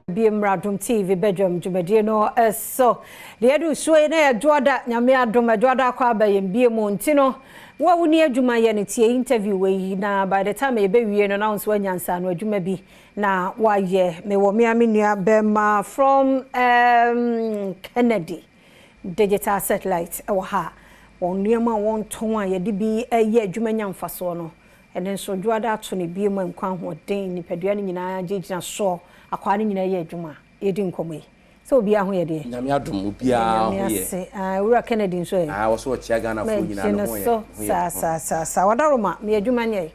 Bie mmra Adom TV badwam dwumadie no so. Deɛ ɛdu soɔ yi na yɛ Dwoada, Nyame adom Adwoada akɔ aba yɛn bie mu nti no, wo a wonni adwuma yɛ no tie interview wei yi na by the time yɛbɛwie no na wo nso woanya nsaano adwuma bi na woayɛ. Mewɔ me ara me nua bɛma from um, Kennedy Digital Satellite wɔ ha. Wɔn nneɛma a wɔntɔn a yɛde bi yɛ adwuma nya mfasoɔ no, Ɛno nso, Dwoada ato no bio ma nkwa, ahoɔden, nipadua no nyinaa gyinagyina soɔ, akwaa no nyinaa yɛ adwuma. Yɛredi nkɔmmɔ yi, sɛ obiara ho yɛ deɛ? Nyame adom, obiara ho yɛ. Nyame ase. Ah, Owura Kennedy nso ɛ? Ah, ɔso ɔkyea Ghanafoɔ nyinaa, ne ho yɛ. Mɛgye no so saa saa saa saa. Wadaroma, meyɛ adwuma nyɛ yi.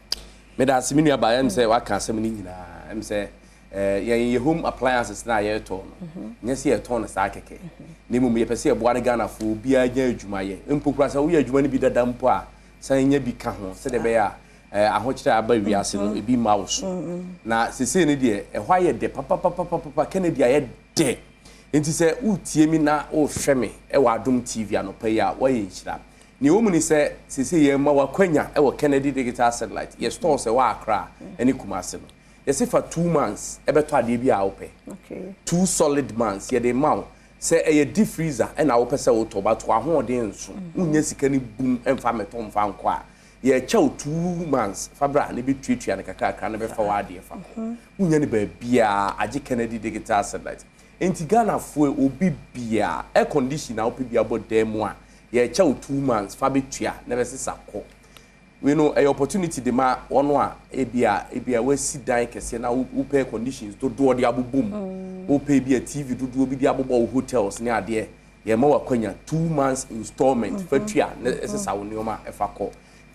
Meda ase me nua baa, ɛm sɛ waka asɛm no nyinaa, ɛm sɛ yɛn yɛ home appliances no a yɛretɔn no, nyɛ sɛ yɛtɔn no saa kɛkɛ, na mmom yɛpɛ sɛ yɛboa no Ghanafoɔ, obiara nya adwuma yɛ, mpo koraa sɛ woyɛ adwuma no bi dada mpo a, San nya bi ka ho sɛdeɛ ɛbɛyɛ a ahokyerɛ a aba wiase no ebi mma wo so. Na seesei no deɛ ɛhɔ ayɛ dɛ papapapapapa, Kennedy ayɛ dɛ. Enti sɛ woretie me na worehwɛ me wɔ Adom TV anɔpa yi a, woayɛ nhyira. Nea ɛwɔ mu ne sɛ seesei yɛrema wo akwanya wɔ Kennedy Digital Satellite, yɛ stores ɛwɔ Accra ne Kumasi no. Yɛse fa 2 months bɛtɔ adeɛ bi a wopɛ. 2 solid months yɛde rema wo. Sɛ ɛyɛ deep freezer na wopɛ sɛ wotɔ but w'ahoɔden nso, wonnya sika no bum mfa mmɛtɔ mfa nkɔ a, yɛrekyɛ wo 2 months fa bra na bɛtuatua no kakrakra na bɛfa w'adeɛ fa kɔ. Wonnya no baabiara agye Kennedy Digital Satellite. Enti Ghanafoɔ obi biara, air condition a wopɛ bi abɔ dan mu a, yɛrekyɛ wo 2 months fa bɛtua na bɛsesa kɔ. Wei no ɛyɛ opportunity de ma wɔn a ebia wɔasi dan kɛseɛ na wopɛ air conditions dodoɔ de abobɔ mu. Wopɛ ebia TV dodoɔ bi de abobɔ wo hotels ne adeɛ. Yɛma wo akwanya 2 months installment fa tua na ɛsesa wo nneɛma ɛfa kɔ.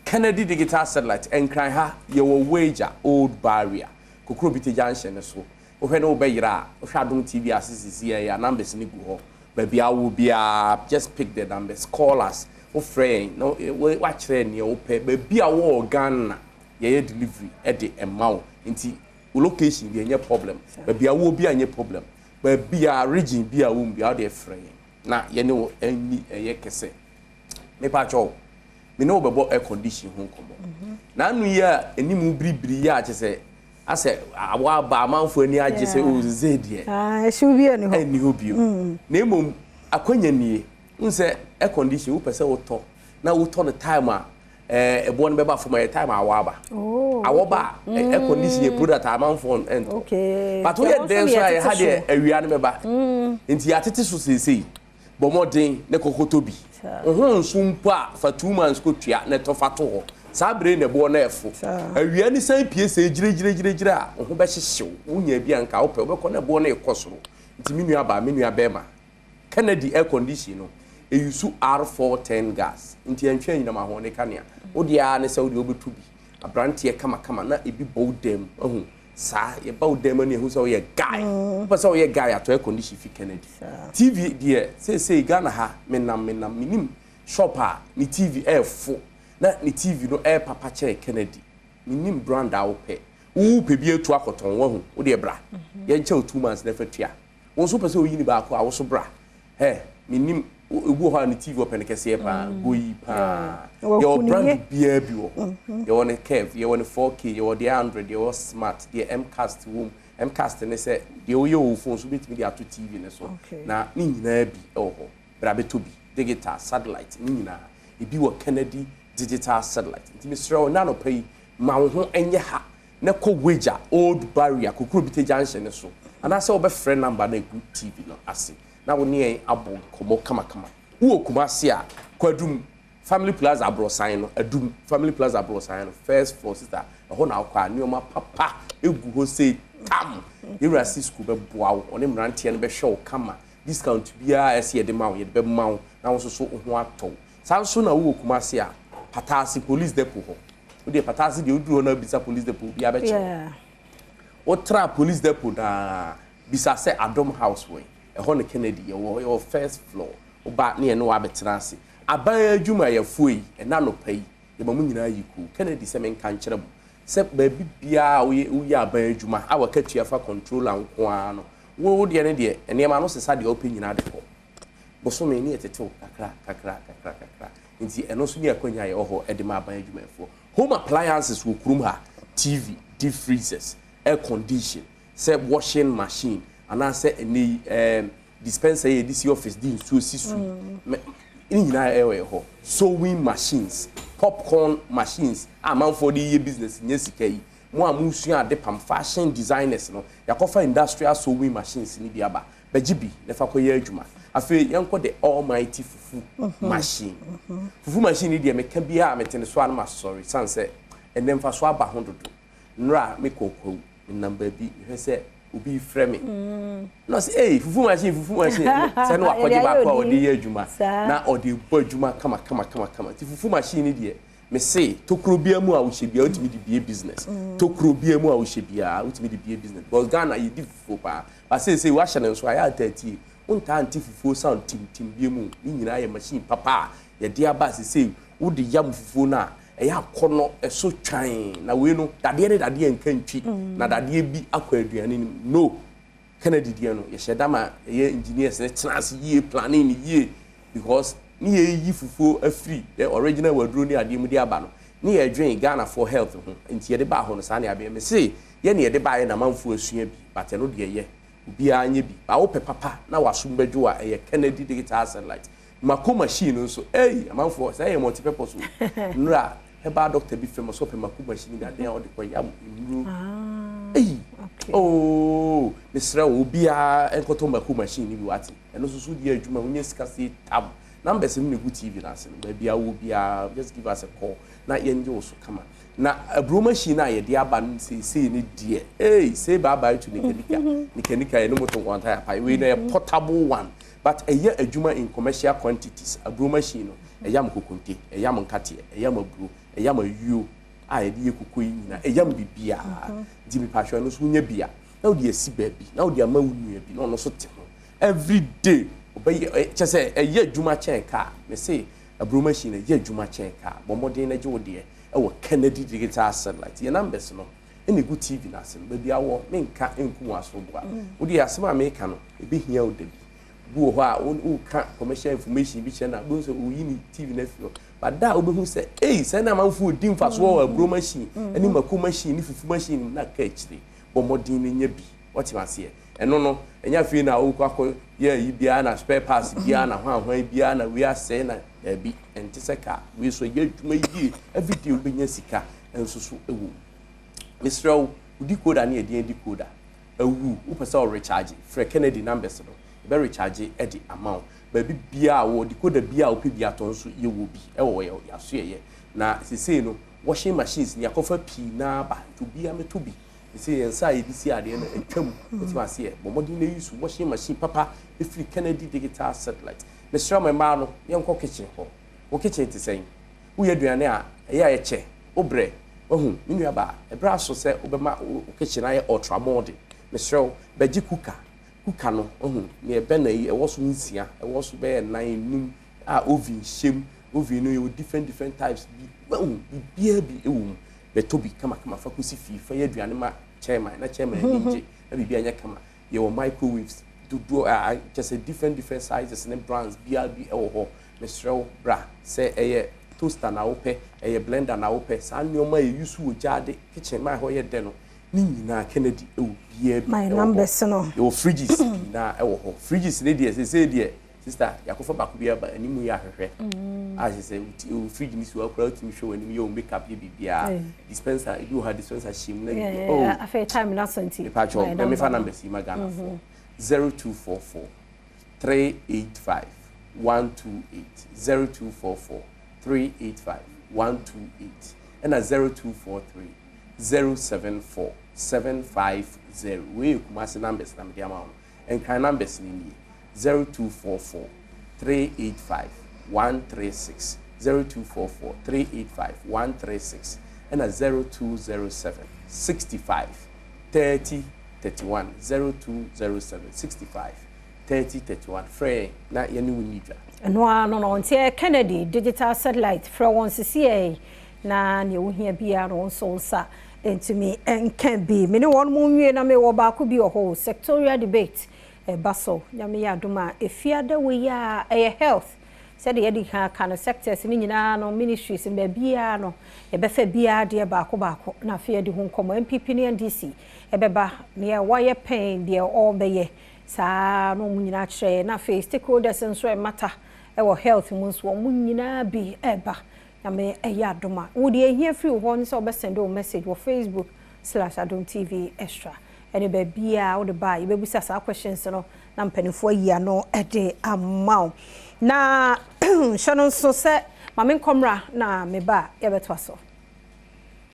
Kennedy Digital Satellite, Nkran ha yɛwɔ Weija Old Barrier, Kokrobite Junction no so. Wohwɛ ne wobɛyera a, wohwɛ Adom TV ase sisi yɛ a numbers no gu hɔ. Baabi a wowɔ biara, just pick the numbers, call us. Wofrɛ yɛn na woakyerɛ nea wopɛ. Baabi a wowɔ Ghana, yɛyɛ delivery de ɛma wo. Nti wo location deɛ ɛnyɛ problem. Baabi a wowɔ biara nyɛ problem. Baabi a region bi a wowɔ mu biara wode frɛ yɛn na yɛne wo ani ɛyɛ kɛsɛ. Mepa kyɛw, me ne wo bɛbɔ air condition ho nkɔmmɔ. N'ano yi a anim biribiri yi a kyerɛ sɛ asɛ awɔ aba amanfoɔ ani agye sɛ o sɛ deɛ ɛhyew bi ani hɔ. Ɛnni hɔ bio. Na mmom akwanya nie n sɛ air condition wopɛ sɛ wotɔ na wotɔ no time a ɛboɔ no bɛba fam a yɛ time a awɔ aba. Awɔ ba a air condition yɛ product a amanfoɔ ɛntɔ. But woyɛ dɛn so a yɛha deɛ awia no bɛba. Nti yɛatete so seesei. Bɔ mmɔden ne kɔkɔtɔ bi. Wo ho nso mpo a fa 2 months kɔtua na ɛtɔ fa to hɔ. Saa bere na ɛboɔ no ɛfo. Awia ne san pie sɛ gyinagyinagyinagyina a wo ho bɛhyehyew. Wonya bi a nka wopɛ wobɛkɔ na ɛboɔ no ɛkɔ soro. Nti me nua baa me nua bɛrima, Kennedy air condition no ɛuse R410 gas. Nti ɛntwe anyinam ahoɔden kanea. Wo deɛ ara ne sɛ wo deɛ wobɛtu bi. Aberanteɛ kamakama na ebi bɔ wo dam ahu saa yɛba wo dam ani ehu sɛ woyɛ guy. Wopɛ sɛ woyɛ guy atɔ air condition fi Kennedy. TV deɛ seesei Ghana ha menam menam menim shop a ne TV ɛɛfo na ne TV no ɛyɛ papa kyɛn Kennedy. Menim brand a wopɛ. Wopɛ bi atu akɔtɔn wahu wo deɛ bra. Yɛnkyɛ wo 2 months na ɛfa tua. Wo nso wopɛ sɛ woyi ne baako a wo so bra. Hɛ menim ebi wɔ hɔ a ne TV ɔpɛ no kɛseɛ paa goyi paa. Yɛwɔ brand biara bi wɔ hɔ. Yɛwɔ ne curve, yɛwɔ ne 4K, yɛwɔ deɛ Android, yɛwɔ smart, deɛ Mcast wɔ mu. Mcast ne sɛ deɛ woyɛ wɔ wo phone so wobɛtumi de ato TV ne so. Na ne nyinaa bi wɔ hɔ. Bra bɛtɔ bi. Digital, satellite, ne nyinaa. Ebi wɔ Kennedy Digital Satellite. Nti mesrɛ wo na anɔpa yi ma wo ho nyɛ ha na kɔ Weija Old Barrier Kokrobite Junction ne so anaasɛ wobɛfrɛ number no egu TV no ase na wo ne yɛn abɔ nkɔmmɔ kamakama. Wowɔ Kumasi a, kɔ Adum Family Plaza aborɔsan no, Adum Family Plaza aborɔsan no, first floor sister, ɛhɔ na wokɔ a nneɛma papa egu hɔ sei tam. Yɛwura Cisco bɛboa wo, ɔne mmeranteɛ no bɛhwɛ wo kama. Discount biara a ɛsɛ yɛde ma wo, yɛde bɛma wo na wo nso so wo ho atɔ wo. Saa nso na wowɔ Kumasi a, Pataase Police Depot hɔ. Wodeɛ Pataase deɛ woduru hɔ na wobisa police depot obiara bɛkyerɛ wo. Wotra police depot na bisa sɛ Adom House wɔ yi. Ɛhɔ ne Kennedy yɛwɔ yɛwɔ first floor. Woba ne yɛne wo abɛtena ase. Aban adwumayɛfoɔ yi ɛna anɔpa yi yɛma mo nyinaa yi kuo. Kennedy sɛ menka nkyerɛ mo sɛ baabi biara a woyɛ woyɛ aban adwuma a wakatua fa controller nko ara no wo deɛ ne deɛ nneɛma no sesa deɛ wopɛ nyinaa de kɔ. Bosome ne yɛtetew kakra kakra kakra kakra. Nti ɛno nso ne akwanya a yɛwɔ hɔ de ma aban adwumayɛfoɔ. Home appliances wɔ kurom ha, TV, deep freezers, air condition, sɛ washing machine. Anaasɛ ɛnɛ yi dispenser yɛ de si office de nsuo si so yi, ne nyinaa ɛwɔ hɔ. Sewing machines, popcorn machines a amanfoɔ de yɛ business nyɛ sika yi, mo a mo sua ade pam, fashion designers no, yɛakɔfa industrial sewing machines ni bi aba. Bɛgye bi na fa kɔyɛ adwuma. Afei yɛnkɔ the almighty fufu machine. Fufu machine ni deɛ, meka biara a mete ne so a no ma sɔre san sɛ ɛnɛ mfa so aba ho dodo. Nnora mekɔ Kwawu, menam baabi mehwɛ sɛ obi frɛ me na ɔsɛ, "Ei, fufu machine, fufu machine," sɛ ne wakɔgye baako a ɔde yɛ adwuma na ɔde bɔ adwuma kama kama kama kama. Nti fufu machine ni deɛ, mese tokuro bia mu a wohyɛ bia, wotumi de bie business. Tokuro bia mu a wohyɛ bia, wotumi de bie business, because Ghana yɛdi fufuo paa. Ba seesei wahyɛ ne nso ayɛ ataatie, wontaa nte fufuo sound timtim bie mu. Ne nyinaa yɛ machine papa a yɛde aba. Seesei wode yam fufuo no a, ɛyɛ akɔnɔ, ɛso twan na wei no dadeɛ ne dadeɛ nka ntwi na dadeɛ bi akɔ aduane no mu no. Kennedy deɛ no, yɛhyɛ da ma ɛyɛ engineers ne tena ase yie, planning ne yie, because ne yɛyi fufuo afiri the original waduro ne adeɛ mu de aba no, ne yɛdwen Ghanafoɔ health ho. Nti yɛde baa hɔ no saa ne abɛyɛ. Me se yɛne yɛde baayɛ na amanfoɔ asua bi, but ɛno deɛ yɛ obiara nyɛ bi ba. Wopɛ papa na wasom bɛdwo a, ɛyɛ Kennedy Digital Satellite. Mako machine no nso, ei, amanfoɔ sɛ ɛyɛ multi purpose o. Nnura herbal doctor bi fɛ ma so ɔpɛ mako machine bi adeɛ a ɔde kɔ yam nnuro. Ei, ooo, mesrɛ wo, obiara nkɔtɔ mako machine ni bi, wate? Ɛno nso so deɛ, adwuma wonyɛ sika se tam. Numbers no na egu TV n'ase no. Baabi a wɔ biara, just give us a call na yɛngye wo so kama. Na aburo machine a yɛde aba no seesei ne deɛ, ei, say bye bye to nikanika nikanika. Yɛne moto nkwanta yɛ apae. Wei na yɛ portable one, but ɛyɛ adwuma in commercial quantities. Aburo machine no, ɛyam kokonte, ɛyam nkateɛ, ɛyam aburo, ɛyam ayuo a yɛde yɛ koko yi nyinaa, ɛyam biribiara. Nti mipatwa no nso wonya bi a, na wode asi baabi na wode ama wo nua bi na ɔno nso te ho every day ɔbɛyɛ. Kyɛ sɛ ɛyɛ adwuma kyɛn kaa. Me se aburo machine ɛyɛ adwuma kyɛn kaa. Bɔ mmɔden na gye wo deɛ ɛwɔ Kennedy Digital Satellite. Yɛ numbers no ɛna egu TV n'ase no. Baabi awɔ, menka nkum wɔ aso boa wode asɛm a meka no, ebɛhia wo da bi. Bi wɔ hɔ a woka commercial information bi kyerɛ na wobɛhu sɛ oyi ne TV no afiri hɔ, but da a wobɛhu sɛ, ei, sɛ na amanfoɔ di mfasoɔ wɔ aburo machine ne mako machine ne fufu machine na ka akyire. Bɔ mmɔden no nya bi, wɔte aseɛ? Ɛno no ɛnyɛ afei na wokɔ akɔ yɛ ayi biara na spare parts biara na hwanhwan biara na wei asɛe na daabi. Ɛnte sɛ kaa. Wei so ɛyɛ adwuma yie, everyday wobɛnya sika nso so ɛwɔ mu. Mesrɛ wo, wo decoder ne yɛde decoder awu, wopɛ sɛ ɔrecharge, frɛ Kennedy numbers no, ɛbɛ recharge ɛde ama wo. Baabi biara wɔ decoder biara a wopɛ bi atɔ nso, yɛwɔ bi ɛwɔ yɛ yɛaso yɛyɛ. Na sesei no, washing machines ni akɔfa pii naa ba, nti obiara mɛtɔ bi. Sɛ yɛn nsa a yɛde si adeɛ no atwam, wɔtumi aseɛ, bɔ mmɔden na yi so washing machine papa ɛfiri Kennedy Digital Satellite. Mesrɛ mo, mmaa no, yɛnkɔ kitchen hɔ. Wo kitchen te sɛn? Woyɛ aduane a, ɛyɛ a ɛkyɛ wobrɛ wahu. Me nua baa, ɛberɛ aso sɛ wobɛma wo kitchen ayɛ ultra modern. Mesrɛ wo, bɛgye cooker. Cooker no, wahu neɛ ɛbɛ na yi ɛwɔ so nsia, ɛwɔ so bɛyɛ nan, num a oven hyɛm. Oven no yɛwɔ different different types bi, wahu, biribiara bi ɛwɔ mu. Bɛtɔ bi kamakama fa kɔsi fie, fa yɛ aduane ma chairman na chairman ani gye na biribi anyɛ kama. Yɛwɔ microwaves dodoɔ a kyɛ sɛ different different sizes ne brands biara bi ɛwɔ hɔ. Mesrɛ wo, bra. Sɛ ɛyɛ toaster na wopɛ, ɛyɛ blender na wopɛ, saa nneɛma a yɛyi so wɔ gyaade kitchen ma ɛhɔ yɛ dɛ no ne nyinaa, Kennedy ɛwɔ biara bi. My ɛwɔ hɔ. Numbers no. Yɛwɔ fridges pii na ɛwɔ hɔ. Fridges ne deɛ, seesei deɛ, sister, yɛakɔfa baako bi aba, anim yɛ ahwehwɛ a kyerɛ sɛ wo fridge ni si hɔ koraa, wotumi hwɛ w'anim, yɛ wo makeup, yɛ biribiara. Dispenser ebi wɔ ha, dispenser hyɛ mu na biribi, oh. Afei time na so nti. Mepatwɔ na mefa numbers yi ma Ghanafoɔ: 0244 385 128, 0244 385 128, ɛna 0243 074 750. Wei yɛ Kumasi numbers na mede ama wo no. Nkran numbers no nie: 0244 385 136, 0244 385 136, ɛna 0207 65 30 31, 0207 65 30 31. Frɛ na yɛne wo ni dwa. Ɛno ara no, nti Kennedy Digital Satellite, frɛ wɔn sisi yɛ na nea wohia biara no, wɔn nso nsa ntumi nka bi. Me ne wɔn mu nwie na mewɔ baako bi wɔ hɔ, sectorial debate ɛba so. Nyame yɛ adom a, efiada wɔ yi a ɛyɛ health. Sɛdeɛ yɛdi kan aka no, sectors no nyinaa no, ministries no, baabiara no, yɛbɛfa biara deɛ baako baako na afei yɛde ho nkɔmmɔ. NPP ne NDC ɛbɛba, deɛ wɔayɛ pɛn, deɛ ɔrebɛyɛ saa na wɔn nyinaa kyerɛ. Na afei stakeholders nso ɛmata ɛwɔ health mu nso, wɔn nyinaa bi ɛreba. Nyame ɛyɛ adom a, wo deɛ ehia firi hɔ ne sɛ wɔbɛsend wo message wɔ Facebook/AdomTV Extra ɛne baabiara wode ba a, yɛbɛbusa saa questions no na mpanimfoɔ ayi ano ɛde ama wo. Na hyɛ no nso sɛ maame nkɔmmra na meba a, yɛbɛtoa so.